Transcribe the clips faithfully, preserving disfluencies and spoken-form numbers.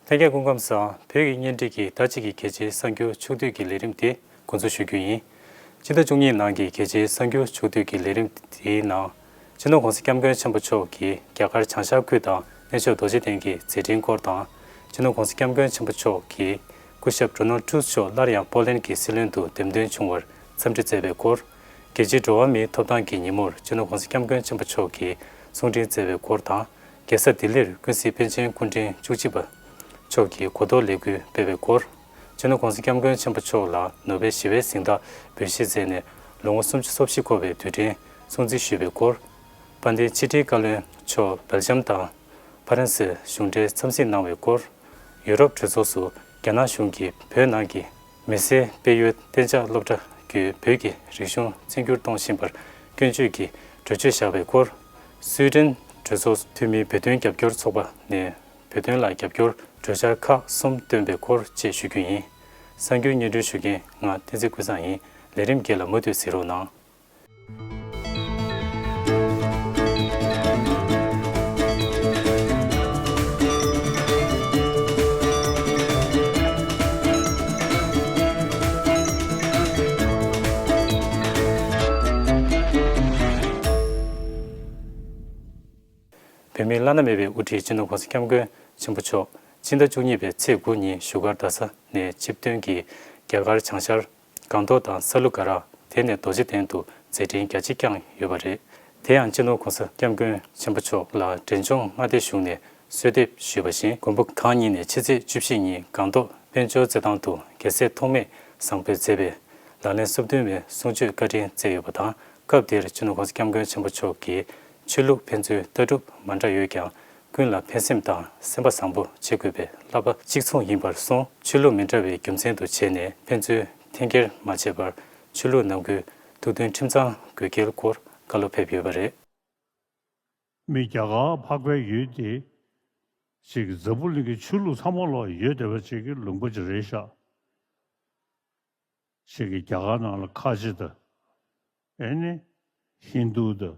ལྷན་རྒྱས་སྐུ་ཁམས་བཟང་། བོད་ཀྱི་བརྙན་འཕྲིན་གྱི་ཟླ་གཅིག་གི་གལ་ཆེའི་གསར་འགྱུར་ཕྱོགས་བསྡུས་ཀྱི་ལས་རིམ་དེ་འགོ་འཛུགས་ཞུ་རྒྱུ་ཡིན། སྤྱི་ཟླ་བཅུ་གཉིས་ནང་གི་གལ་ཆེའི་གསར་འགྱུར་ཕྱོགས་བསྡུས་ཀྱི་ལས་རིམ་དེའི་ནང་། སྤྱི་ནོར་༸གོང་ས་༸སྐྱབས་མགོན་ཆེན་པོ་མཆོག་གིས་རྒྱ་གར་བྱང་ཤར་ཁུལ་དང་གནས་མཆོག་རྡོ་རྗེ་གདན་གྱི་མཛད་འཕྲིན་སྐོར་དང་། སྤྱི་ནོར་༸གོང་ས་༸སྐྱབས་མགོན་ཆེན་པོ་མཆོག་གིས་སྐུ་ཞབས་Donald Tusk་མཆོག་སླར་ཡང་པོ་ལན་གྱི་སྲིད་བློན་དུ་འདེམས་ཐོན་བྱུང་བར་འཚམས་འདྲི་བསྩལ་བའི་སྐོར། རྒྱལ་སྤྱིའི་འགྲོ་བ་མིའི་ཐོབ་ཐང་གི་ཉིན་མོར་སྤྱི་ནོར་༸གོང་ས་༸སྐྱབས་མགོན་ཆེན་པོ་མཆོག་གིས་གསུང་འཕྲིན་བསྩལ་བའི་སྐོར་དང་། རྒྱལ་ས་ལྡི་ལིར་ཀུན་གཟིགས་པཎ་ཆེན་སྐུ་ཕྲེང་བཅུ་གཅིག་པ་མཆོག་གིས་གོ་རྟོགས་ལས་འགུལ་སྤེལ་བའི་སྐོར། སྤྱི་ནོར་༸གོང་ས་༸སྐྱབས་མགོན་ཆེན་པོ་མཆོག་ལ་ནོ་བེལ་ཞི་བའི་གཟེངས་རྟགས་འབུལ་བཞེས་མཛད་ནས་ལོ་ངོ་སུམ་ཅུ་སོ་བཞི་འཁོར་བའི་དུས་དྲན་སྲུང་བརྩི་ཞུས་པའི་སྐོར། དཔལ་ལྡན་ཕྱི་དྲིལ་བཀའ་བློན་མཆོག་སྦེལ་ཇམ་དང་ཕ་རན་སིར་གཞུང་འབྲེལ་འཚམས་གཟིགས་གནང་བའི་སྐོར། ཡུ་རོབ་གྲོས་ཚོགས་སུ་རྒྱ་ནག་གཞུང་གིས་བོད་ནང་གི་མི་སེར་སྤེལ་ཡུལ་གཏན་འཇགས་སློབ་གྲྭ་བརྒྱུད་བོད་ཀྱི་རིག་གཞུང་བཙན་སྒྱུར་གཏོང་བཞིན་པར་སྐྱོན་བརྗོད་ཀྱི་གྲོས་ཆོད་བཞག་པའི་སྐོར། སུའེ་ཏེན་གྲོས་ཚོགས་འཐུས་མིའི་བོད་དོན་རྒྱབ་སྐྱོར་ཚོགས་པ་ནས་བོད་དོན་ལ་རྒྱབ་སྐྱོར་གྲོས་འཆར་ཁག་གསུམ་བཏོན་པའི་སྐོར་བཅས་ཞུ་རྒྱུ་ཡིན། གསར་འགྱུར་སྙན་སྒྲོན་ཞུ་མཁན་ང་བསྟན་འཛིན་ཀུན་བཟང་ཡིན། ལས་རིམ་རྒྱས་ལ་མུ་མཐུད་གཟིགས་རོགས་གནང་། བོད་མིའི་བླ་ན་མེད་པའི་དབུ་ཁྲིད་སྤྱི་ནོར་༸གོང་ས་༸སྐྱབས་མགོན་ཆེན་པོ་མཆོག་སྤྱི་ཟླ་བཅུ་གཉིས་པའི་ཚེས་དགུ་ཉིན་བཞུགས་སྒར་རྡ་ས་ནས་ཆིབས་ཐོན་གྱིས་རྒྱ་གར་བྱང་ཤར་སྒང་ཏོག་དང་ས་ལུ་ག་ར། དེ་ནས་རྡོ་རྗེ་གདན་དུ་མཛད་འཕྲིན་རྒྱ་ཆེ་བསྐྱངས་ཡོད་པ་རེད། དེ་ཡང་སྤྱི་ནོར་༸གོང་ས་༸སྐྱབས་མགོན་ཆེན་པོ་མཆོག་ལ་འབྲས་ལྗོངས་མངའ་སྡེ་གཞུང་ནས་གསོལ་འདེབས་ཞུས་པ་བཞིན། མགོན་པོ་གང་ཉིད་ནས་ཕྱི་ཚེས་བཅུ་བཞི་ཉིན་སྒང་ཏོག་དཔལ་འབྱོར་རྩེད་ཐང་དུ་རྒྱལ་སྲས་ཐོགས་མེད་བཟང་པོས་མཛད་པའི་ལག་ལེན་སོ་བདུན་པའི་གསུང་ཆོས་བཀའ་དྲིན་བསྩལ་ཡོད་པ་དང་། སྐབས་དེར་སྤྱི་ནོར་༸གོང་ས་༸སྐྱབས་མགོན་ཆེན་པོ་མཆོག་གིས་ཆོས་ལུགས་ཕན་ཚུན་ལྟ་གྲུབ་མ་འདྲ་ཡོད་ཀྱང་། ཀུན་ལ་ཕན་སེམས་དང་སེམས་པ་བཟང་པོ་བྱེད་དགོས་པའི་བསླབ་པ་གཅིག་མཚུངས་ཡིན་པར་གསུངས། ཆོས་ལུགས་མི་འདྲ་བའི་རྒྱུ་མཚན་དུ་བྱས་ནས་ཕན་ཚུན་འཐེན་འཁྱེར་མ་བྱས་པར། ཆོས་ལུགས་ནང་ཁུལ་ཐུགས་མཐུན་ཁྲིམས་གཙང་དགོས་གལ་སྐོར་བཀའ་སློབ་ཕེབས་ཡོད་པ་རེད། མི་རྒྱ་གར་འཕགས་པའི་ཡུལ་དེ་ཅིག་འཛམ་བུ་གླིང་གི་ཆོས་ལུགས་ཚང་མ་ལ་ཡོད་བསྡད་པ་ཅིག་གི་ལུང་པ་ཅིག་རེད་ཤག་ཅིག་གི་རྒྱ་གར་ནང་ལ་ཁ་ཆེ་དང་། ཨེ་ནི་ཧིན་དུ་དང་།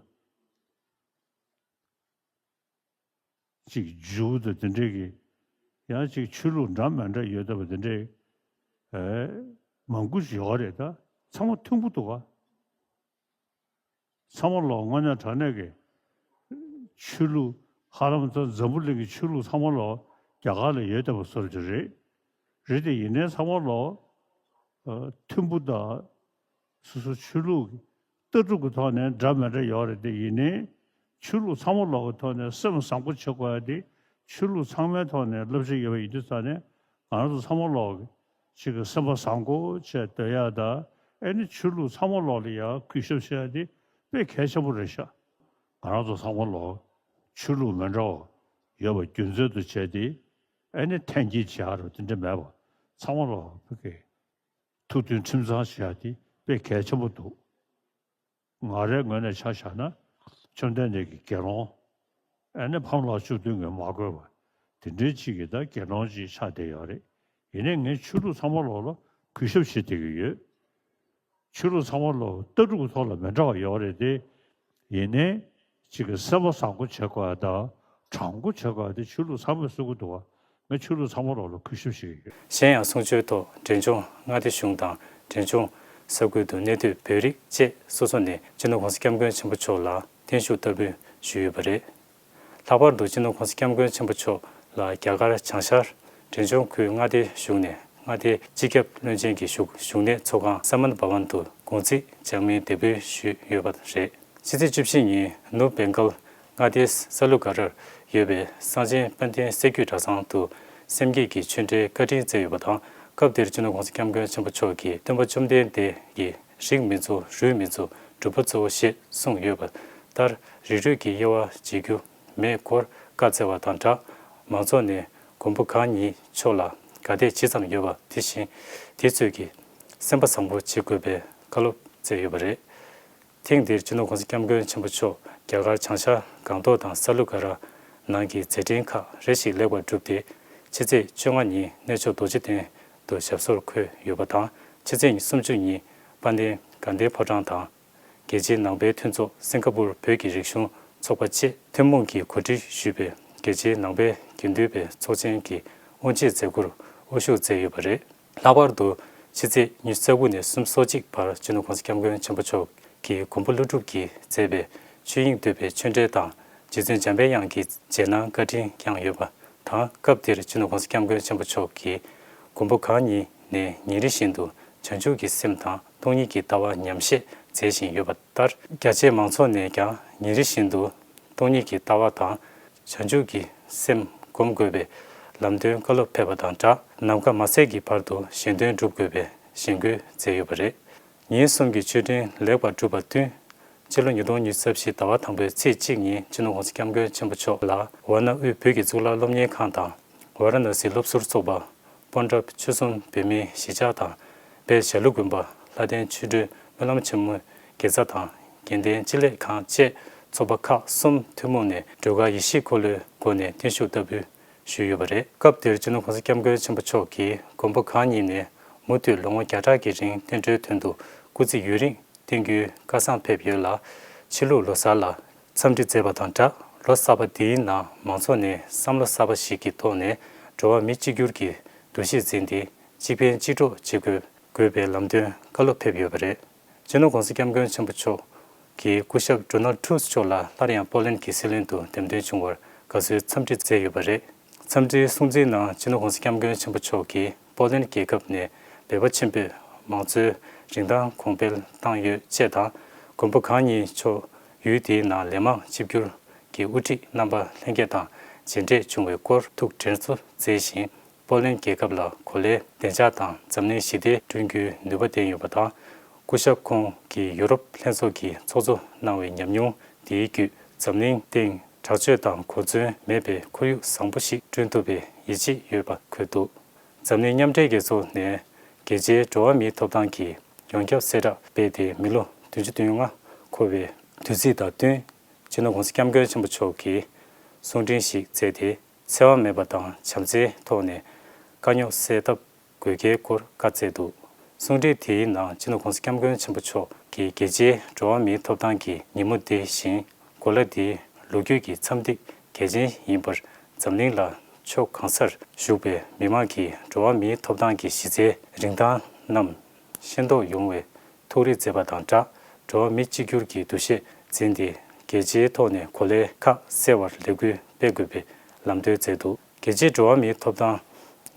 ཅིག་ཇུའུ་དང་དེ་འདྲས་ཀྱི། ཡང་ཅིག་ཆོས་ལུགས་འདྲ་མི་འདྲ་ཡོད་བསྡད་པ་དེ་འདྲས། ཨེ། མང་པོ་ཞིག་ཡོད་རེད་ད། ཚང་མ་མཐུན་པོ་འདུག་ག་ཚང་མ་ལོག་དངོས་གནས་དྲང་གནས་ཀྱི་ཆོས་ལུགས། ཧ་ལམ་ད་འཛམ་བུ་གླིང་གི་ཆོས་ལུགས་ཚང་མ་ལོག་རྒྱ་གར་ལ་ཡོད་བསྡད་པ་བཟོ་འདྲ་ཅིག་རེད། རེད་དེ་ཡིན་ནའི་ཚང་མ་ལོག་ཨ། མཐུན་པོ་དང་། སོ་སོ་ཆོས་ལུགས་ཀྱི་ལྟ་གྲུབ་ཀྱི་ཐོག་ནས་འདྲ་མི་འདྲ་ཡོད་རེད་དེ། ཡིན་ནའི་ཆོས་ལུགས་ཚང་མ་ལོག་གི་ཐོག་ནས་སེམས་བཟང་པོ་བྱེད་དགོས་ཡ་དེ། ཆོས་ལུགས་ཚང་མའི་ཐོག་ནས་བསླབ་བྱ་ཡོད་པ་ཡིན་དུས་ཙང་ནས། ང་རང་ཚོ་ཚང་མ་ལོག་གི་ཅིག་གི་སེམས་པ་བཟང་པོ་བྱས་སྡོད་ཡ་དང་། ཨེ་ནི་ཆོས་ལུགས་ཚང་མ་ལོག་ལ་ཡ་གུས་ཞབས་བྱེད་ཡ་དེ་དཔེ་གལ་ཆེན་པོ་རེད་ཤག་ང་རང་ཚོ་ཚང་མ་ལོག་ཆོས་ལུགས་མི་འདྲ་བ་ཡོད་པ་རྒྱུ་མཚན་དུ་བྱས་ཏེ། ཨེ་ནི་འཐེན་འཁྱེར་བྱེད་ཡ་རུ་དེ་འདྲ་མེད་པ། ཚང་མ་ལོག་ཕ་གི་ཐུགས་མཐུན་ཁྲིམས་གཙང་བྱེད་ཡ་དེ་དཔེ་གལ་ཆེན་པོ་འདུག་ང་རའི་ངོས་ནས་ཆ་བཞག་ན། བཅོམ་ལྡན་འདས་ཀྱི་དགེ་སློང་། ཨ་ནི་ཕམ་ལྷ་བཅུ་བདུན་གྱིས་མ་གོས་པ། དེ་འདྲའི་ཅིག་གི་ད་དགེ་སློང་ཅིག་ཆགས་བསྡད་ཡོད་རེད། ཡིན་ནའི་ངས་ཆོས་ལུགས་ཚང་མ་ལོག་ལ་གུས་ཞབས་བྱེད་བསྡད་ཀྱི་ཡོད། ཆོས་ལུགས་ཚང་མ་ལོག་ལྟ་གྲུབ་ཀྱི་ཐོག་ལ་མི་འདྲ་བ་ཡོད་རེད་དེ། ཡིན་ནའི་ཅིག་གི་སེམས་པ་བཟང་པོ་བྱེད་དགོས་ཡ་དང་། དྲང་པོ་བྱེད་དགོས་ཡ་དེ་ཆོས་ལུགས་ཚང་མས་གསུང་གི་འདུག་བ། ངས་ཆོས་ལུགས་ཚང་མ་ལོག་ལ་གུས་ཞབས་བྱེད་ཀྱི་ཡོད། གཞན་ཡང་གསུང་ཆོས་ཐོག་འབྲས་ལྗོངས་མངའ་སྡེ་གཞུང་དང་འབྲས་ལྗོངས་ས་ཁུལ་དུ་གནས་སྡོད་བོད་རིགས་བཅས་སོ་སོ་ནས་སྤྱི་ནོར་༸གོང་ས་༸སྐྱབས་མགོན་ཆེན་པོ་མཆོག་ལ་བརྟན་བཞུགས་བསྟར་འབུལ་ཞུས་ཡོད་པ་རེད། ལྷག་པར་དུ་སྤྱི་ནོར་༸གོང་ས་༸སྐྱབས་མགོན་ཆེན་པོ་མཆོག་ལ་རྒྱ་གར་བྱང་ཤར་འབྲས་ལྗོངས་ཁུལ་མངའ་སྡེ་གཞུང་ནས་མངའ་སྡེའི་སྤྱི་ཁྱབ་བློན་ཆེན་གྱི་བཞུགས་བཞུགས་གནས་ཚོགས་ཁང་སཱ་མཱནྟ་བྷ་ཝན་དུ་དགུང་ཚིགས་འཇགས་མིན་འདེགས་འབུལ་ཞུས་ཡོད་པ་རེད། ཕྱི་ཚེས་བཅུ་བཞི་ཉིན་ནུབ་བེང་གལ་མངའ་སྡེའི་ས་ལུ་ག་རར་ཡོད་པའི་གསང་ཆེན་དཔལ་ལྡན་གསེར་གྱི་གྲྭ་ཚང་དུ་སེམས་བསྐྱེད་ཀྱི་ཆོས་འབྲེལ་བཀའ་དྲིན་བསྩལ་ཡོད་པ་དང་། སྐབས་དེར་སྤྱི་ནོར་༸གོང་ས་༸སྐྱབས་མགོན་ཆེན་པོ་མཆོག་གིས་སྟོན་པ་བཅོམ་ལྡན་འདས་ཀྱིས་རིགས་མི་གཙོ་རུས་མི་གཙོ་སྒྲུབ་པ་གཙོ་བོ་ཞེས་གསུངས་ཡོད་པ་ལྟར། རིགས་རུས་ཀྱི་དབྱེ་བ་འབྱེད་རྒྱུ་མེད་སྐོར་བཀའ་སྩལ་བ་དང་སྦྲགས། མང་ཚོགས་ནས་མགོན་པོ་གང་ཉིད་མཆོག་ལ་དགའ་དད་ཇི་ཙམ་ཡོད་པ་དེ་བཞིན་དེ་ཚོས་ཀྱིས་སེམས་པ་བཟང་པོ་བྱེད་དགོས་པའི་བཀའ་སློབ་སྩལ་ཡོད་པ་རེད། ཐེངས་འདིར་སྤྱི་ནོར་༸གོང་ས་༸སྐྱབས་མགོན་ཆེན་པོ་མཆོག་རྒྱ་གར་བྱང་ཤར་སྒང་ཏོག་དང་ས་ལུ་ག་ར་ནང་གི་མཛད་འཕྲིན་ཁག་རེ་ཞིག་ལེགས་པར་གྲུབ་སྟེ། ཕྱི་ཚེས་བཅོ་ལྔ་ཉིན་གནས་མཆོག་རྡོ་རྗེ་གདན་དུ་ཞབས་སོར་འཁོད་ཡོད་པ་དང་། ཕྱི་ཚེས་སུམ་ཅུ་ཉིན་དཔལ་ལྡན་དགའ་ལྡན་ཕོ་བྲང་དང་། རྒྱལ་སྤྱིའི་ནང་པའི་མཐུན་ཚོགས་སིང་ག་པུར་བོད་ཀྱི་རིག་གཞུང་ཚོགས་པ་བཅས་ཐུན་མོང་གིས་གོ་སྒྲིག་ཞུས་པའི་རྒྱལ་སྤྱིའི་ནང་པའི་དགེ་འདུན་པའི་ཚོགས་ཆེན་གྱི་ དབུ་འབྱེད་མཛད་སྒོར་དབུ་བཞུགས་མཛད་ཡོད་པ་རེད། ལྷག་པར་དུ་ཕྱི་ཚེས་ཉི་ཤུ་རྩ་དགུ་ནས་སུམ་ཅུ་སོ་གཅིག་བར་སྤྱི་ནོར་༸གོང་ས་༸སྐྱབས་མགོན་ཆེན་པོ་མཆོག་གིས་མགོན་པོ་ཀླུ་སྒྲུབ་ཀྱིས་མཛད་པའི་ཆོས་དབྱིངས་བསྟོད་པའི་ཆོས་འབྲེལ་དང་། རྗེ་བཙུན་འཇམ་དཔལ་དབྱངས་ཀྱི་རྗེས་གནང་བཀའ་དྲིན་བསྐྱངས་ཡོད་པ་དང་། སྐབས་དེར་སྤྱི་ནོར་༸གོང་ས་༸སྐྱབས་མགོན་ཆེན་པོ་མཆོག་གིས་མགོན་པོ་གང་ཉིད་ནས་ཉིན་རེ་བཞིན་དུ་བྱང་ཆུབ་ཀྱི་སེམས་དང་སྟོང་ཉིད་ཀྱི་ལྟ་བ་ཉམས་བཞེས་མཛད་བཞིན་ཡོད་པ་ལྟར། རྒྱ་ཆེའི་མང་ཚོགས་ནས་ཀྱང་ཉིན་རེ་བཞིན་དུ་སྟོང་ཉིད་ཀྱི་ལྟ་བ་དང་། བྱང་ཆུབ་ཀྱི་སེམས་སྒོམ་དགོས་པའི་ལམ་སྟོན་བཀའ་སློབ་ཕེབས་པ་དང་སྦྲགས། ནམ་མཁའ་མ་ཟད་ཀྱི་བར་དུ་གཞན་དོན་སྒྲུབ་དགོས་པའི་གཞེན་སྐུལ་མཛད་ཡོད་པ་རེད། ཉིན་གསུམ་གྱི་ཆོས་འབྲེལ་ལེགས་པར་གྲུབ་པར་བསྟུན། སྤྱི་ལོ་ཉིས་སྟོང་ཉི་ཤུ་རྩ་བཞི་ཟླ་བ་དང་པོའི་ཚེས་གཅིག་ཉིན་སྤྱི་ནོར་༸གོང་ས་༸སྐྱབས་མགོན་ཆེན་པོ་མཆོག་ལ་ཝཱ་ཎ་དབུས་བོད་ཀྱི་གཙུག་ལག་སློབ་གཉེར་ཁང་དང་། ཝཱ་ར་ཎ་སི་སློབ་ཟུར་ཚོགས་པ། དཔོན་གྲྭ་ཆོལ་གསུམ་བོད་མིའི་གཞིས་ཆགས་དང་། དཔལ་ཞྭ་ལུ་དགོན་པ། ལྷ་ལྡན་ཆོས་སྒྲོན་སྨོན་ལམ་ཆེན་མོའི་དགེ་རྩ་དང་། དགེ་ལྡན་སྤྱི་ལྷན་ཁང་བཅས་ཚོགས་པ་ཁག་གསུམ་ཐུན་མོང་ནས་སྒྲོལ་དཀར་ཡེ་ཤེས་འཁོར་ལོའི་སྒོ་ནས་བརྟན་བཞུགས་བསྟར་འབུལ་ཞུས་ཡོད་པ་རེད། སྐབས་དེར་སྤྱི་ནོར་༸གོང་ས་༸སྐྱབས་མགོན་ཆེན་པོ་མཆོག་གིས་མགོན་པོ་གང་ཉིད་ནས་མུ་མཐུད་ལོ་ངོ་བརྒྱ་ཕྲག་གི་རིང་བསྟན་འགྲོའི་དོན་དུ་སྐུ་ཚེ་ཡུན་རིང་བརྟན་རྒྱུའི་བཀའ་བཟང་ཕེབས་ཡོད་ལ། ཕྱི་ལུགས་ལོ་གསར་ལ་འཚམས་འདྲི་མཛད་པ་དང་སྦྲགས། ལོ་གསར་པ་འདིའི་ནང་མང་ཚོགས་ནས་བསམ་བློ་གསར་པ་ཞིག་གི་ཐོག་ནས་འགྲོ་བ་མི་གཅིག་གྱུར་གྱི་འདུ་ཤེས་འཛིན་ཏེ། གཅིག་ཕན་གཅིག་གྲོགས་བྱེད་དགོས་དགོས་པའི་ལམ་སྟོན་བཀའ་སློབ་ཕེབས་ཡོད་པ་རེད། སྤྱི་ནོར་༸གོང་ས་༸སྐྱབས་མགོན་ཆེན་པོ་མཆོག་གིས་སྐུ་ཞབས་ཌོ་ནལ་ཌི་ཊུ་སི་མཆོག་ལ་སླར་ཡང་པོ་ལན་གྱི་སྲིད་བློན་དུ་འདེམས་ཐོན་བྱུང་བར་དགའ་བསུའི་འཚམས་འདྲི་མཛད་ཡོད་པ་རེད། འཚམས་འདྲིའི་སྲུང་བརྩིའི་ནང་སྤྱི་ནོར་༸གོང་ས་༸སྐྱབས་མགོན་ཆེན་པོ་མཆོག་གིས་པོ་ལན་རྒྱལ་ཁབ་ནས་འབད་པ་ཆེན་པོས་མང་གཙོའི་རིན་ཐང་གོང་འཕེལ་བཏང་ཡོད་ཅེས་དང་། མགོན་པོ་གང་ཉིད་མཆོག་ཡུལ་དེའི་ནང་ལས་མང་ཆིབས་བསྒྱུར་གྱི་དབུ་ཁྲིད་རྣམ་པ་ལྷན་རྒྱས་དང་མཇལ་འཕྲད་བྱུང་བའི་སྐོར་ཐུགས་དྲན་གསོ་མཛད་བཞིན། པོ་ལན་རྒྱལ་ཁབ་ལ་གོ་ལའི་བདེ་འཇགས་དང་འཛམ་གླིང་ཞི་བདེ་བསྐྲུན་རྒྱུའི་ནུས་པ་ལྡན་ཡོད་པ་དང་། སྐུ་ཞབས་ཁོང་གིས་ཡུ་རོབ་ལྷན་ཚོགས་ཀྱི་ཚོགས་གཙོ་གནང་བའི་ཉམས་མྱོང་དེའི་བརྒྱུད། འཛམ་གླིང་སྟེང་དྲག་སྤྱོད་དང་གོ་མཚོན་མེད་པའི་ཁོར་ཡུག་བཟང་པོ་ཞིག་བསྐྲུན་ཐུབ་པའི་ཡིད་ཆེས་ཡོད་པ་འཁོད་འདུག། འཛམ་གླིང་མཉམ་འབྲེལ་རྒྱལ་ཚོགས་ནས་རྒྱལ་སྤྱིའི་འགྲོ་བ་མིའི་ཐོབ་ཐང་གི་ཡོངས་ཁྱབ་གསལ་བསྒྲགས་སྤེལ་ཏེ། མི་ལོ་བདུན་ཅུ་དོན་ལྔ་འཁོར་བའི་དུས་ཚིགས་དང་བསྟུན། སྤྱི་ནོར་༸གོང་ས་༸སྐྱབས་མགོན་ཆེན་པོ་མཆོག་གིས་གསུང་འཕྲིན་ཞིག་བསྩལ་ཏེ། འཚེ་བ་མེད་པ་དང་བྱམས་བརྩེའི་ཐོག་ནས་དཀའ་རྙོག་སེལ་ཐབས་དགོས་གལ་སྐོར་བཀའ་སྩལ་འདུག། གསུང་འཕྲིན་དེའི་ནང་སྤྱི་ནོར་༸གོང་ས་༸སྐྱབས་མགོན་ཆེན་པོ་མཆོག་གིས་རྒྱལ་སྤྱིའི་འགྲོ་བ་མིའི་ཐོབ་ཐང་གི་ཉིན་མོ་འདི་བཞིན། གོ་ལ་འདིའི་ལོ་རྒྱུས་ཀྱི་མཚམས་ཐིག་གལ་ཆེན་ཡིན་པར། འཛམ་གླིང་ལ་ཕྱོགས་གང་སར་བཞུགས་པའི་མི་མང་གིས་འགྲོ་བ་མིའི་ཐོབ་ཐང་གི་གཞི་རྩའི་རིན་ཐང་རྣམས་ཤེས་རྟོགས་ཡོང་བའི་ཐུགས་རེ་མཛད་པ་དང་སྦྲགས། འགྲོ་བ་མི་གཅིག་གྱུར་གྱི་འདུ་ཤེས་འཛིན་ཏེ། རྒྱལ་སྤྱིའི་ཐོག་ནས་གོ་ལའི་ཁག་སེལ་བར་ལས་འགུལ་སྤེལ་དགོས་པའི་ལམ་སྟོན་མཛད་འདུག། རྒྱལ་སྤྱིའི་འགྲོ་བ་མིའི་ཐོབ་ཐང་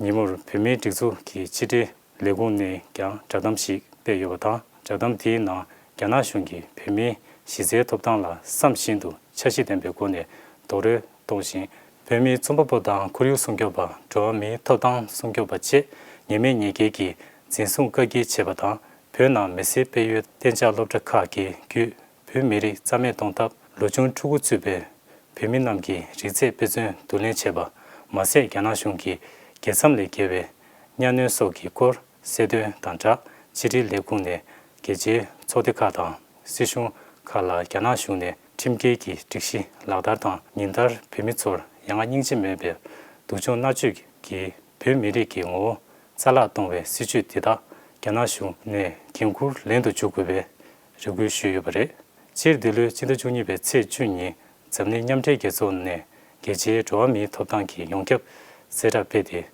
ཉིན་མོར་བོད་མིའི་སྒྲིག་འཛུགས་ཀྱི་ཕྱི་དྲིལ་ལས་ཁུངས་ནས་ཀྱང་བསྒྲགས་གཏམ་ཞིག་སྤེལ་ཡོད་པ་དང་། བསྒྲགས་གཏམ་དེའི་ནང་རྒྱ་ནག་གཞུང་གིས་བོད་མིའི་གཞི་རྩའི་ཐོབ་ཐང་ལ་བསམ་བཞིན་དུ་འཆར་གཞི་ལྡན་པའི་སྒོ་ནས་རྡོག་རོལ་གཏོང་བཞིན། བོད་མིའི་རྩོམ་པ་པོ་དང་ཁོར་ཡུག་སྲུང་སྐྱོབ་པ། འགྲོ་བ་མིའི་ཐོབ་ཐང་སྲུང་སྐྱོབ་པ་བཅས་ཉེས་མེད་ཉེས་འགེལ་གྱིས་འཛིན་བཟུང་བཀག་སྐྱིལ་བྱས་པ་དང་། བོད་ནང་མི་སེར་སྤེལ་ཡུལ་གཏན་འཇགས་སློབ་གྲྭ་ཁག་གི་བརྒྱུད། བོད་མི་རིགས་རྩ་མེད་གཏོང་ཐབས་ལོ་ཆུང་ཕྲུ་གུ་ཚུད་པའི་བོད་མི་རྣམས་ཀྱི་རིགས་རྫས་དཔེ་མཚོན་བསྡུ་ལེན་བྱས་པ་མ་ཟད། རྒྱ་ནག་གཞུང་གིས་རྒྱལ་མཚམས་ལས་བརྒལ་བའི་གཉའ་གནོན་སོགས་ཀྱི་སྐོར་གསལ་སྟོན་དང་སྦྲགས། ཕྱི་དྲིལ་ལས་ཁུངས་ནས་རྒྱལ་སྤྱིའི་ཚོགས་སྡེ་ཁག་དང་སྲིད་གཞུང་ཁག་ལ་རྒྱ་ནག་གཞུང་ནས་ཁྲིམས་འགལ་གྱི་སྒྲིག་གཞི་ལག་བསྟར་དང་། ཉིན་ལྟར་བོད་མི་ཚོར་ཡ་ང་སྙིང་རྗེ་མེད་པའི་སྡུག་སྦྱོང་མནར་གཅོད་ཀྱིས་བོད་མི་རིགས་ཀྱི་ངོ་བོ་རྩ་བརླག་གཏོང་བའི་སྲིད་བྱུས་དེ་དག་རྒྱ་ནག་གཞུང་ནས་འགན་འཁུར་ལེན་དུ་འཇུག་དགོས་པའི་རེ་སྐུལ་ཞུས་ཡོད་པ་རེད། སྤྱིར་འདི་ལོའི་སྤྱི་ཟླ་བཅུ་གཉིས་པའི་ཚེས་བཅུ་ཉིན་འཛམ་གླིང་མཉམ་འབྲེལ་རྒྱལ་ཚོགས་ནས་རྒྱལ་སྤྱིའི་འགྲོ་བ་མིའི་ཐོབ་ཐང་གི་ཡོངས་ཁྱབ་གསལ་བསྒྲགས་སྤེལ་ཏེ།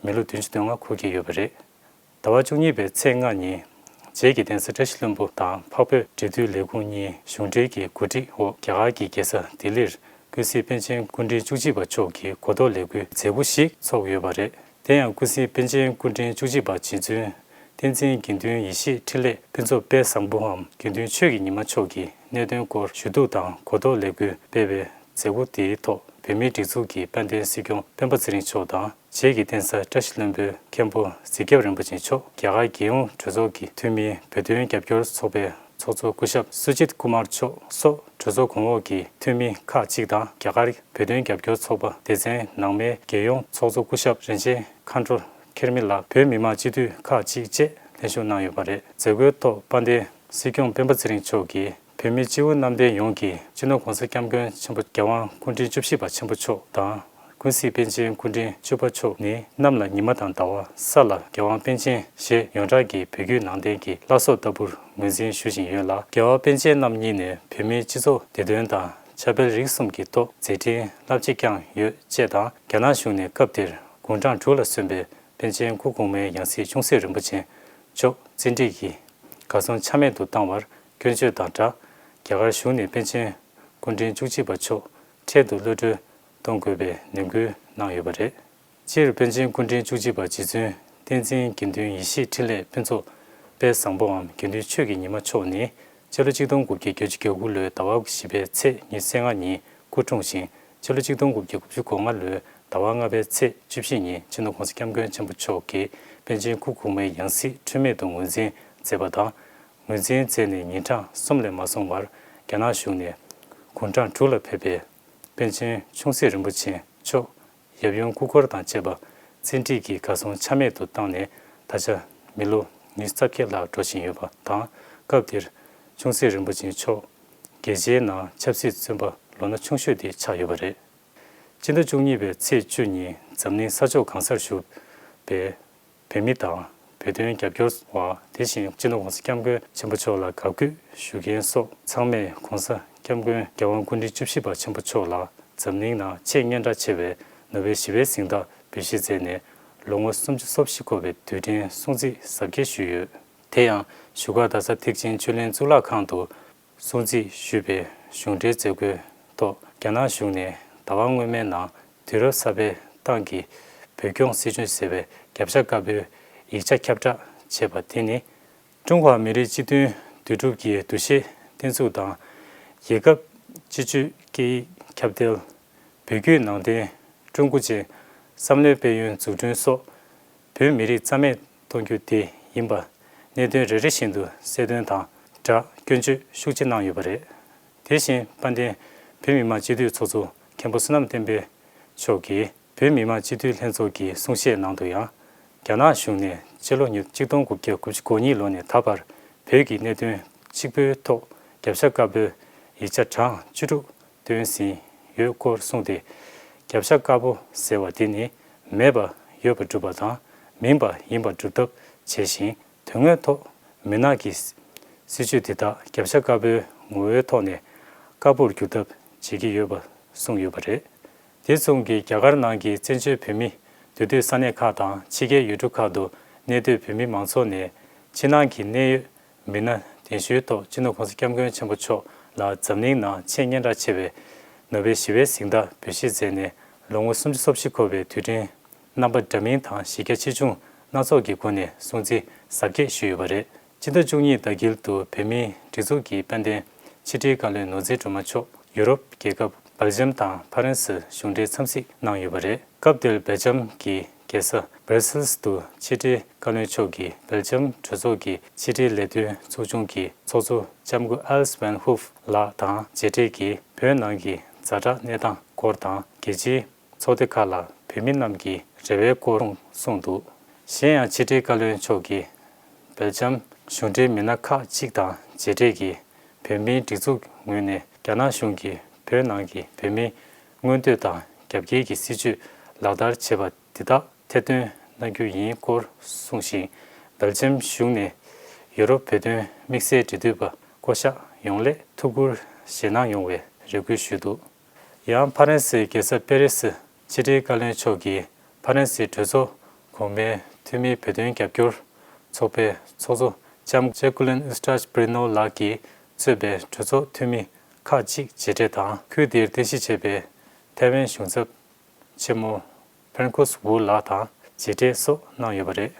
མི་ལོ་བདུན་ཅུ་དོན་ལྔ་འཁོར་གྱི་ཡོད་པ་རེད། ཟླ་བ་བཅུ་གཉིས་པའི་ཚེས་ལྔ་ཉིན་རྗེས་ཀྱི་གདན་ས་བཀྲ་ཤིས་ལྷུན་པོ་དང་འཕགས་བོད་འབྲེལ་མཐུད་ལས་ཁུངས་གཉིས་གཞུང་འབྲེལ་གྱི་གོ་སྒྲིག་འོག་རྒྱ་གར་གྱི་རྒྱལ་ས་ལྡི་ལིར་ཀུན་གཟིགས་པཎ་ཆེན་སྐུ་ཕྲེང་བཅུ་གཅིག་པ་མཆོག་གི་གོ་རྟོགས་ལས་འགུལ་མཛད་སྒོ་ཞིག་ཚོགས་ཡོད་པ་རེད། དེ་ཡང་ཀུན་གཟིགས་པཎ་ཆེན་སྐུ་ཕྲེང་བཅུ་གཅིག་པ་རྗེ་བཙུན་བསྟན་འཛིན་དགེ་འདུན་ཡེ་ཤེས་འཕྲིན་ལས་ཕུན་ཚོགས་དཔལ་བཟང་པོའམ་དགེ་འདུན་ཆོས་ཀྱི་ཉི་མ་མཆོག་གི་གནད་དོན་སྐོར་ཞུ་གཏུག་དང་གོ་རྟོགས་ལས་འགུལ་སྤེལ་བའི་མཛད་སྒོ་དེའི་ཐོག་བོད་མིའི་སྒྲིག་འཛུགས་ཀྱི་དཔལ་ལྡན་སྲིད་སྐྱོང་སྤེན་པ་ཚེ་རིང་མཆོག་དང་། རྗེས་ཀྱི་གདན་ས་བཀྲ་ཤིས་ལྷུན་པོའི་མཁན་པོ་གཟིག་སྐྱབས་རིན་པོ་ཆེ་མཆོག་རྒྱ་གར་རྒྱལ་ཡོངས་གྲོས་ཚོགས་ཀྱི་འཐུས་མི་བོད་དོན་རྒྱབ་སྐྱོར་ཚོགས་པའི་ཚོགས་གཙོ་སྐུ་ཞབས་སུ་ཇིད་ཀུ་མར་མཆོག་སོགས་གྲོས་ཚོགས་གོང་འོག་གི་འཐུས་མི་ཁག་ཅིག་དང་། རྒྱ་གར་བོད་དོན་རྒྱབ་སྐྱོར་ཚོགས་པ་སྡེ་ཚན་ནང་མའི་རྒྱལ་ཡོངས་ཚོགས་གཙོ་སྐུ་ཞབས་རིན་ཆེན་མཁའ་འགྲོ་ཁེར་མི་ལགས། བོད་མི་མང་སྤྱི་འཐུས་ཁག་ཅིག་བཅས་ལྷན་ཞུགས་གནང་ཡོད་པ་རེད། མཛད་སྒོའི་ཐོག་དཔལ་ལྡན་སྲིད་སྐྱོང་སྤེན་པ་ཚེ་རིང་མཆོག་གིས། བོད་མི་སྤྱི་བོ་གནམ་བསྟན་ཡོངས་ཀྱིས་སྤྱི་ནོར་༸གོང་ས་༸སྐྱབས་མགོན་ཆེན་པོ་རྒྱལ་དབང་སྐུ་ཕྲེང་བཅུ་བཞི་པ་ཆེན་པོ་མཆོག་དང་། ཀུན་གཟིགས་པཎ་ཆེན་སྐུ་ཕྲེང་བཅུ་པ་མཆོག་ནི། གནམ་ལ་ཉི་མ་དང་ཟླ་བ། ས་ལ་རྒྱལ་དབང་པཎ་ཆེན་ཞེས་ཡོངས་གྲགས་ཀྱི་བོད་བརྒྱུད་ནང་བསྟན་གྱི་བླ་སྲོག་ལྟ་བུར་ངོས་འཛིན་ཞུ་བཞིན་ཡོད་ལ། རྒྱལ་བ་པཎ་ཆེན་རྣམ་གཉིས་ནས་བོད་མིའི་སྤྱི་ཚོགས་བདེ་དོན་དང་ཁྱབ་སྤེལ་རིག་གསུམ་གྱི་ཐོག་མཛད་འཕྲིན་རླབས་ཆེ་བསྐྱངས་ཡོད་ཅེས་དང་། རྒྱ་ནག་གཞུང་ནས་སྐབས་དེར་ དགུང་གྲངས་དྲུག་ལ་སོན་པའི་པཎ་ཆེན་སྐུ་གོང་མའི་ཡང་སྲིད་ཆུང་སྲིད་རིན་པོ་ཆེ་མཆོག་བཙན་ཁྲིད་ཀྱིས་གར་སོང་ཆ་མེད་དུ་བཏང་བར་སྐྱོན་བརྗོད་དང་སྦྲགས། རྒྱ་གར་གཞུང་ནས་པཎ་ཆེན་སྐུ་ཕྲེང་བཅུ་གཅིག་པ་མཆོག་འཕྲལ་དུ་གློད་གྲོལ་གཏོང་དགོས་པའི་ནན་སྐུལ་གནང་ཡོད་པ་རེད། སྤྱིར་པཎ་ཆེན་སྐུ་ཕྲེང་བཅུ་གཅིག་པ་རྗེ་བཙུན་བསྟན་འཛིན་དགེ་འདུན་ཡེ་ཤེས་འཕྲིན་ལས་ཕུན་ཚོགས་དཔལ་བཟང་པོའམ་དགེ་འདུན་ཆོས་ཀྱི་ཉི་མ་མཆོག་ནི། སྤྱི་ལོ་ཆིག་སྟོང་དགུ་བརྒྱ་བརྒྱད་ཅུ་གྱ་དགུ་ལོའི་ཟླ་བ་བཞི་པའི་ཚེས་ཉི་ཤུ་རྩ་ལྔ་ཉིན་སྐུ་འཁྲུངས་ཤིང་། སྤྱི་ལོ་ཆིག་སྟོང་དགུ་བརྒྱ་དགུ་བཅུ་གོ་ལྔ་ལོའི་ཟླ་བ་ལྔ་པའི་ཚེས་བཅུ་བཞི་ཉིན་སྤྱི་ནོར་༸གོང་ས་༸སྐྱབས་མགོན་ཆེན་པོ་མཆོག་གིས་པཎ་ཆེན་སྐུ་གོང་མའི་ཡང་སྲིད་འཁྲུལ་མེད་དུ་ངོས་འཛིན་མཛད་པ་དང་། ངོས་འཛིན་མཛད་ནས་ཉིན་གྲངས་གསུམ་ལས་མ་སོང་བར་རྒྱ་ནག་གཞུང་ནས་དགུང་གྲངས་དྲུག་ལ་ཕེབས་པའི་པཎ་ཆེན་ཆུང་སྲིད་རིན་པོ་ཆེ་མཆོག་ཡབ་ཡུམ་སྐུ་འཁོར་དང་བཅས་པ་བཙན་ཁྲིད་ཀྱིས་གར་སོང་ཆ་མེད་དུ་བཏང་ནས། ད་ཆ་མི་ལོ་ཉི་ཤུ་རྩ་བརྒྱད་ལ་འགྲོ་བཞིན་ཡོད་པ་དང་། སྐབས་དེར་ཆུང་སྲིད་རིན་པོ་ཆེ་མཆོག་རྒྱལ་སྤྱིའི་ནང་ཆབ་སྲིད་བཙོན་པ་ལོ་ན་ཆུང་ཤོས་དེ་ཆགས་ཡོད་པ་རེད། སྤྱི་ཟླ་བཅུ་གཉིས་པའི་ཚེས་བཅུ་ཉིན་འཛམ་གླིང་ས་ཕྱོགས་གང་སར་བཞུགས་པའི་བོད་མི་དང་། བོད་དོན་རྒྱབ་སྐྱོར་བ། དེ་བཞིན་སྤྱི་ནོར་༸གོང་ས་༸སྐྱབས་མགོན་ཆེན་པོ་མཆོག་ལ་དགའ་གུས་ཞུ་མཁན་སོགས་ཚང་མས་༸གོང་ས་༸སྐྱབས་མགོན་རྒྱལ་དབང་སྐུ་ཕྲེང་བཅུ་བཞི་པ་ཆེན་པོ་མཆོག་ལ་འཛམ་གླིང་ནང་ཆེས་སྙན་གྲགས་ཆེ་བའི་ནོ་བེལ་ཞི་བའི་གཟེངས་རྟགས་འབུལ་བཞེས་མཛད་ནས། ལོ་ངོ་སུམ་ཅུ་སོ་བཞི་འཁོར་བའི་དུས་དྲན་སྲུང་བརྩི་གཟབ་རྒྱས་ཞུས་ཡོད། དེ་ཡང་བཞུགས་སྒར་རྡ་ས་ཐེག་ཆེན་ཆོས་གླིང་གཙུག་ལག་ཁང་དུ་སྲུང་བརྩི་ཞུས་པའི་གཞུང་འབྲེལ་མཛད་སྒོའི་ཐོག་རྒྱ་ནག་གཞུང་ནས་ཟླ་བ་སྔོན་མའི་ནང་དུས་རབས་གསར་པའི་ཏང་གི་བོད་སྐྱོང་སྲིད་བྱུས་ཟེར་བའི་རྒྱབ་ཤ་དཀར་པོའི་ཡིག་ཆ་ཁྱབ་བསྒྲགས་བྱས་པ་དེ་ནི། ཀྲུང་ཧྭ་མི་རིགས་སྤྱི་མཐུན་འདུས་གྲུབ་ཀྱི་འདུ་ཤེས་བརྟན་ཚུགས་དང་། རྒྱལ་ཁབ་སྤྱི་སྤྱོད་སྐད་ཡིག་ཁྱབ་གདལ། བོད་བརྒྱུད་ནང་བསྟན་ཀྲུང་གོ་ཅན་བསམ་བློའི་དཔལ་ཡོན་འཛུགས་སྐྲུན་སོགས་བོད་མི་རིགས་རྩ་མེད་གཏོང་རྒྱུ་དེ་ཡིན་པ། གནད་དོན་རེ་རེ་བཞིན་དུ་གསལ་སྟོན་དང་སྦྲགས་སྐྱོན་བརྗོད་ཤུགས་ཆེ་གནང་ཡོད་པ་རེད། དེ་བཞིན་དཔལ་ལྡན་བོད་མི་མང་སྤྱི་འཐུས་ཚོགས་གཙོ་མཁན་པོ་བསོད་ནམས་བསྟན་འཕེལ་མཆོག་གིས། བོད་མི་མང་སྤྱི་འཐུས་ལྷན་ཚོགས་ཀྱི་གསུང་བཤད་ནང་དུ་ཡང་། རྒྱ་ནག་གཞུང་ནས་སྤྱི་ལོ་ཉིས་ཆིག་སྟོང་དགུ་བརྒྱ་དགུ་བཅུ་གོ་གཉིས་ལོ་ནས་ད་བར་བོད་ཀྱི་གནད་དོན་གཅིག་པུའི་ཐོག་རྒྱབ་ཤ་དཀར་པོའི་ཡིག་ཆ་གྲངས་བཅུ་དྲུག་བཏོན་ཟིན་ཡོད་སྐོར་གསུངས་ཏེ། རྒྱབ་ཤ་དཀར་པོ་ཟེར་བ་དེ་ནི་མེད་པ་ཡོད་པར་སྒྲུབ་པ་དང་། མིན་པ་ཡིན་པར་སྒྲུབ་ཐབས་བྱས་ཤིང་། དོན་དངོས་ཐོག་མུན་ནག་གི་སྲིད་བྱུས་དེ་དག་རྒྱབ་ཤ་དཀར་པོའི་ངོ་བོའི་ཐོག་ནས་དཀར་པོར་བསྒྱུར་ཐབས་བྱེད་ཀྱི་ཡོད་པ་གསུངས་ཡོད་པ་རེད། དེ་མཚུངས་ཀྱི་རྒྱ་གར་ནང་གི་བཙན་བྱོལ་བོད་མི་འདུས་སྡོད་ས་གནས་ཁག་དང་ཕྱི་རྒྱལ་ཡུལ་གྲུ་ཁག་ཏུ་གནས་སྡོད་བོད་མི་མང་ཚོགས་ནས་ཕྱི་ནང་གི་གནད་ཡོད་མི་སྣ་གདན་ཞུའི་ཐོག་སྤྱི་ནོར་༸གོང་ས་༸སྐྱབས་མགོན་ཆེན་པོ་མཆོག་ལ་འཛམ་གླིང་ནང་ཆེས་སྙན་གྲགས་ཆེ་བའི་ནོ་བེལ་ཞི་བའི་གཟེངས་རྟགས་འབུལ་བཞེས་མཛད་ནས། ལོ་ངོ་སུམ་ཅུ་སོ་བཞི་འཁོར་བའི་དུས་དྲན་རྣམ་པ་འདྲ་མིན་དང་གཞི་རྒྱ་ཆེ་ཆུང་སྣ་ཚོགས་ཀྱི་སྒོ་ནས་སྲུང་བརྩི་གཟབ་རྒྱས་ཞུས་ཡོད་པ་རེད། སྤྱི་ཟླ་བཅུ་གཉིས་ཟླ་དཀྱིལ་དུ་བོད་མིའི་སྒྲིག་འཛུགས་ཀྱི་དཔལ་ལྡན་ཕྱི་དྲིལ་བཀའ་བློན་ནོར་འཛིན་སྒྲོལ་མ་མཆོག་ཡུ་རོབ་རྒྱལ་ཁབ་སྦེལ་ཇམ་དང་ཕ་རན་སིར་གཞུང་འབྲེལ་འཚམས་གཟིགས་གནང་ཡོད་པ་རེད། སྐབས་དེར་སྦེལ་ཇམ་གྱི་རྒྱལ་ས་སྦར་སིལ་དུ་ཕྱི་དྲིལ་བཀའ་བློན་མཆོག་གིས་སྦེལ་ཇམ་གྲོས་ཚོགས་ཀྱི་ཕྱི་དྲིལ་ལས་དོན་ཚོགས་ཆུང་གི་ཚོགས་གཙོ་ལྕམ་སྐུ་ཨལ་སི་ཝན་ཧུབ་ལགས་དང་མཇལ་འཕྲད་ཀྱིས་བོད་ནང་གི་ཛ་དྲག་གནས་སྟངས་སྐོར་དང་། རྒྱལ་སྤྱིའི་ཚོགས་སྡེ་ཁག་ལ་བོད་མི་རྣམས་ཀྱི་རེ་བའི་སྐོར་གསུངས་འདུག་གཞན་ཡང་ཕྱི་དྲིལ་བཀའ་བློན་མཆོག་གིས་སྦེལ་ཇམ་གཞུང་འབྲེལ་མི་སྣ་ཁག་ཅིག་དང་མཇལ་འཕྲད་ཀྱིས། བོད་མིའི་སྒྲིག་འཛུགས་ངོས་ནས་རྒྱ་ནག་གཞུང་གིས་བོད་ནང་གི་བོད་མིའི་མངོན་འདོད་དང་རྒྱབ་འགལ་གྱི་སྲིད་བྱུས་ལག་བསྟར་བྱས་པ་འདི་དག་ཐེར་འདོན་གནང་རྒྱུ་ཡིན་སྐོར་གསུངས་ཤིང་། སྦེལ་ཇམ་གཞུང་ནས་ཡུ་རོབ་བོད་དོན་དམིགས་བསལ་འབྲེལ་མཐུད་པ་བསྐོ་གཞག་ཡོང་སླད་ཐུགས་ཁུར་བཞེས་གནང་ཡོང་བའི་རེ་སྐུལ་ཞུས་འདུག་ཡང་ཕ་རན་སིའི་རྒྱལ་ས་པེ་རི་སི་ཕྱི་དྲིལ་བཀའ་བློན་མཆོག་གིས་ཕ་རན་སིའི་གྲོས་ཚོགས་གོང་མའི་འཐུས་མིའི་བོད་དོན་རྒྱབ་སྐྱོར་ཚོགས་པའི་ཚོགས་གཙོ་ལྕམ་ཇེ་ཀུ་ལིན་ཨུ་སྟྲ་ཅི་བྷི་རི་ནོ་ལགས་ཀྱིས་གཙོས་པའི་གྲོས་ཚོགས་འཐུས་མི་ཁག་ཅིག་མཇལ་འཕྲད་དང་། ཁུལ་དེར་རྟེན་གཞི་བྱས་པའི་ཐའེ་ཝན་གཞུང་ཚབ་ཆེན་མོ་ཕན་ཁུས་ཝུ་ལགས་དང་མཇལ་འཕྲད་སོགས་གནང་ཡོད་པ་རེད།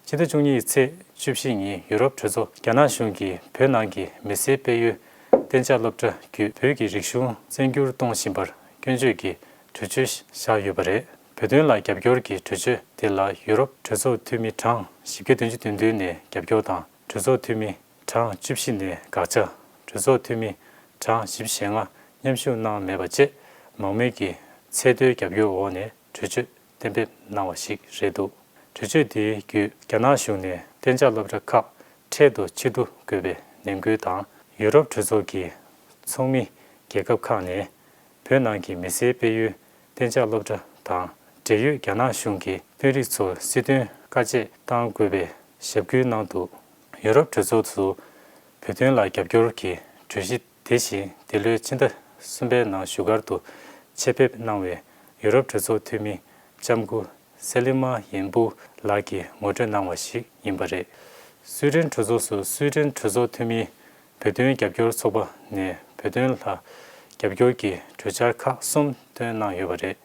སྤྱི་ཟླ་བཅུ་གཉིས་ཚེས་བཅུ་བཞི་ཉིན་ཡུ་རོབ་གྲོས་ཚོགས་རྒྱ་ནག་གཞུང་གིས་བོད་ནང་གི་མི་སེར་སྤེལ་ཡུལ་གཏན་འཇགས་སློབ་གྲྭ་བརྒྱུད་བོད་ཀྱི་རིག་གཞུང་བཙན་བསྒྱུར་གཏོང་བཞིན་པར་སྐྱོན་བརྗོད་ཀྱི་གྲོས་ཆོད་བཞག་ཡོད་པ་རེད། བོད་དོན་ལ་རྒྱབ་སྐྱོར་གྱི་གྲོས་ཆོད་དེ་ལ་ཡུ་རོབ་གྲོས་ཚོགས་འཐུས་མི་གྲངས་བཞི་བརྒྱ་བདུན་ཅུ་དོན་བདུན་ནས་རྒྱབ་སྐྱོར་དང་། གྲོས་ཚོགས་འཐུས་མི་གྲངས་བཅུ་བཞི་ནས་དགག་བྱ། གྲོས་ཚོགས་འཐུས་མི་གྲངས་བཞི་བཅུ་ཞེ་ལྔ་མཉམ་ཞུགས་གནང་མེད་པ་བཅས་མང་མོས་ཀྱི་ཚད་མཐོའི་རྒྱབ་སྐྱོར་འོག་ནས་གྲོས་ཆོད་གཏན་འབེབས་གནང་བ་ཞིག་རེད་འདུག་གྲོས་ཆོད་དེའི་བརྒྱུད་རྒྱ་ནག་གཞུང་ནས་གཏན་འཇགས་སློབ་གྲྭ་ཁག་འཕྲལ་དུ་ཕྱིར་བསྡུ་དགོས་པའི་ནན་སྐུལ་དང་། ཡུ་རོབ་གྲོས་ཚོགས་ཀྱི་ཚོགས་མི་རྒྱལ་ཁབ་ཁག་ནས་བོད་ནང་གི་མི་སེར་སྤེལ་ཡུལ་གཏན་འཇགས་སློབ་གྲྭ་དང་འབྲེལ་ཡོད་རྒྱ་ནག་གཞུང་གི་དཔོན་རིགས་ཚོར་སྲིད་དོན་བཀའ་བཅད་གཏང་དགོས་པའི་ཞབས་སྐུལ་གནང་འདུག་ཡུ་རོབ་གྲོས་ཚོགས་སུ་བོད་དོན་ལ་རྒྱབ་སྐྱོར་གྱི་གྲོས་གཞི་དེ་བཞིན་འདི་ལོའི་ཕྱི་ཟླ་གསུམ་པའི་ནང་བཞུགས་སྒར་དུ་ཆེད་ཕེབས་གནང་བའི་ཡུ་རོབ་གྲོས་ཚོགས་འཐུས་མི་ལྕམ་སྐུ་ སེ་ལི་མ་ཡིན་པུ་ལགས་ཀྱིས་ངོ་སྤྲོད་གནང་བ་ཞིག་ཡིན་པ་རེད། སུའེ་ཏེན་གྲོས་ཚོགས་སུ་སུའེ་ཏེན་གྲོས་ཚོགས་འཐུས་མིའི་བོད་དོན་རྒྱབ་སྐྱོར་ཚོགས་པ་ནས་བོད་དོན་ལ་རྒྱབ་སྐྱོར་གྱི་གྲོས་འཆར་ཁག་གསུམ་བཏོན་གནང་ཡོད་པ་རེད།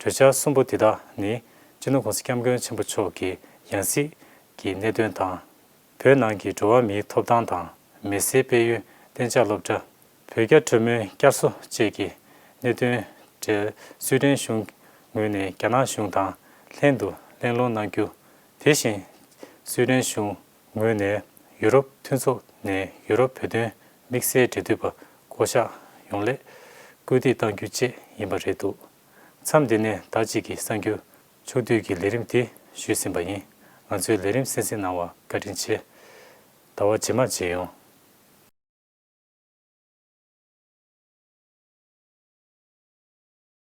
གྲོས་འཆར་གསུམ་པོ་དེ་དག་ནི་སྤྱི་ནོར་༸གོང་ས་༸སྐྱབས་མགོན་ཆེན་པོ་མཆོག་གི་ཡང་སྲིད་ཀྱི་གནད་དོན་དང་། བོད་ནང་གི་འགྲོ་བ་མིའི་ཐོབ་ཐང་དང་། མི་སེར་སྤེལ་ཡུལ་གཏན་འཇགས་སློབ་གྲྭ། བོད་རྒྱ་གྲོས་མོལ་བསྐྱར་གསོ་བཅས་ཀྱི་གནད་དོན་འབྲེལ་སུའེ་ཏེན་གཞུང་ངོས་ནས་རྒྱ་ནག་གཞུང་དང་ལྷན་དུ་གླེང་སློང་གནང་རྒྱུ། དེ་བཞིན་སུའེ་ཏེན་གཞུང་ངོས་ནས་ཡུ་རོབ་མཐུན་ཚོགས་ནས་ཡུ་རོབ་བོད་དོན་དམིགས་བསལ་འབྲེལ་མཐུད་པ་བསྐོ་གཞག་ཡོང་སླད་སྐུལ་འདེད་གཏང་རྒྱུ་བཅས་ཡིན་པ་རེད་འདུག་མཚམས་འདི་ནས་ཟླ་གཅིག་གི་གསར་འགྱུར་ཕྱོགས་བསྡུས་ཀྱི་ལས་རིམ་དེ་ཞུས་ཟིན་པ་ཡིན། ང་ཚོའི་ལས་རིམ་གསན་གཟིགས་གནང་བར་བཀའ་དྲིན་ཆེ། ཟླ་བ་རྗེས་མར་མཇལ་ཡོང་།